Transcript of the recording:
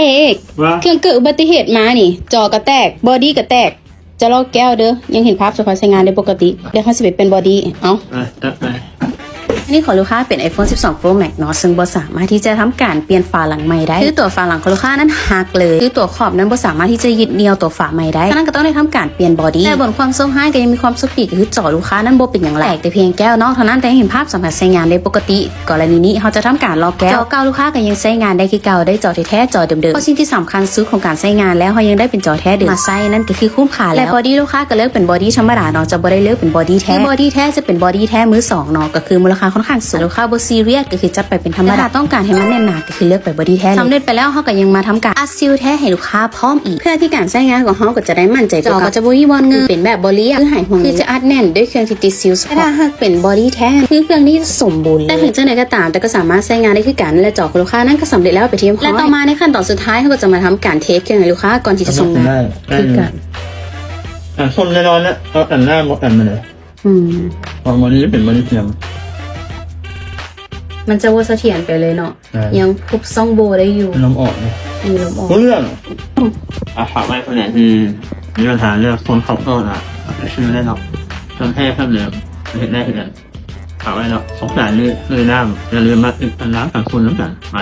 ເອກ ວ່າ ເຄື່ອງເກີດອຸບັດຕິເຫດມານີ້ ຈໍກະແຕກ ບອດີ້ກະແຕກ ຈະລອກແກ້ວເດີ ຍັງເຫັນພາບສະພາບໃຊ້ງານໄດ້ປົກກະຕິ. ດຽວເຮົາຊິໄປປ່ຽນບອດີ້ ເອົາ ໄປ ຈັດໄປ. ອັນນີ້ຂອງລູກຄ້າເປັນ iPhone ສິບສອງ Pro Max ເນາະ ເຊິ່ງບໍ່ສາມາດທີ່ຈະທຳການປ່ຽນຝາຫຼັງໃໝ່ໄດ້ ຄືຕົວຝາຫຼັງຂອງລູກຄ້ານັ້ນຫັກເລີຍ ຄືຕົວຂອບນັ້ນບໍ່ສາມາດທີ່ຈະຍຶດໜ່ຽວຕົວຝາໃໝ່ໄດ້ ສະນັ້ນກໍຕ້ອງໄດ້ທຳການປ່ຽນບອດີ້. ແຕ່ບົນຄວາມໂຊກຮ້າຍກໍຍັງມີຄວາມໂຊກດີ ກໍຄືຈໍລູກຄ້ານັ້ນບໍ່ເປັນຫຍັງຫຼາຍ ແຕກແຕ່ພຽງແກ້ວເນາະເທົ່ານັ້ນ ແຕ່ເຫັນພາບສາມາດໃຊ້ງານໄດ້ປົກກະຕິ. ກໍລະນີນີ້ເຮົາຈະທຳການລອກແກ້ວ. ຈໍເກົ່າລູກຄ້າກໍຍັງໃຊ້ງານໄດ້ຄືເກົ່າ ໄດ້ຈໍແທ້ໆ ຈໍເດີມໆ. ເພາະສິ່ງທີ່ສຳຄັນສຸດຂອງການໃຊ້ງານແລ້ວ ເຮົາຍັງໄດ້ເປັນຈໍແທ້ເດີມມາໃຊ້ ນັ້ນກໍຄືຄຸ້ມຄ່າແລ້ວ. ແລະ ບອດີ້ລູກຄ້າກໍເລືອກເປັນບອດີ້ທຳມະດາເນາະ ຈະບໍ່ໄດ້ເລືອກເປັນບອດີ້ແທ້. ແລະ ບອດີ້ແທ້ຈະເປັນບອດີ້ແທ້ມືສອງເນາະ ກໍຄືມູນລະຄ່າຂ້ອນຂ້າງສູງ. ລູກຄ້າບໍ່ຊີຣຽສ ກໍຄືຈັດໄປເປັນທຳມະດາ ແຕ່ຖ້າຕ້ອງການໃຫ້ມັນແໜ້ນໜາ ກໍຄືເລືອກໄປບອດີ້ແທ້ເລີຍ. ສຳເລັດໄປແລ້ວ ເຮົາກໍຍັງມາທຳການອັດຊີວກໍແມ່ນແທ້ໃຫ້ລູກຄ້າພ້ອມອີກ ເພື່ອທີ່ການໃຊ້ງານຂອງເຮົາກໍຈະໄດ້ໝັ້ນໃຈກວ່າເກົ່າ. ຈອກໍຈະບໍ່ມີບ່ອນເງິບ ເປັນແບບບໍ່ລຽບ ຄືຫາຍຫ່ວງ ຄືຈະອັດແໜ້ນດ້ວຍເຄື່ອງທີ່ຕິດຊີວສະເພາະ. ແຕ່ຖ້າຫາກເປັນບອດີ້ແທ້ ຄືເຄື່ອງນີ້ສົມບູນເລີຍ. ແຕ່ເຖິງຈັ່ງໃດກໍຕາມ ແຕ່ກໍສາມາດໃຊ້ງານໄດ້ຄືກັນ ແລະ ຈໍຂອງລູກຄ້ານັ້ນກໍສຳເລັດແລ້ວໄປທີ່ຮຽບຮ້ອຍ. ແລະ ຕໍ່ມາໃນຂັ້ນຕອນສຸດທ້າຍ ເຮົາກໍຈະມາທຳການເທສເຄື່ອງໃຫ້ລູກຄ້າກ່ອນທີ່ຈະສົ່ງງານ ຄືກັນ. ອັນຄົນແນ່ນອນແລ້ວ ເອົາອັນໜ້າໝົດອັນມາເລີຍ. ອືມ ເພາະວ່ານີ້ເປັນບໍລິກຽມ ມັນຈະບໍ່ສະຖຽນໄປເລີຍເນາະ. ອ່າ ຍັງພົບຊ່ອງໂຫວ່ໄດ້ຢູ່ ລົມອອກເນາະ ມີລົມອອກ. ຮູ້ເລື່ອງ. ອ່າ ຝາກໄວ້ຜູ້ໃດທີ່ມີບັນຫາເລື່ອງຄົນເຂົ້າອອກນະ ໄປຊື້ໄດ້ເນາະ ເຄື່ອງແທ້ເຄື່ອງເດີມ ເຮັດໄດ້ຄືກັນ. ຝາກໄວ້ເນາະ ສົງສານເລີຍ ເລີຍນ້ຳ ຢ່າລືມມາອຸດໜູນນ້ຳກັນຄົນນຳກັນ ໄປ.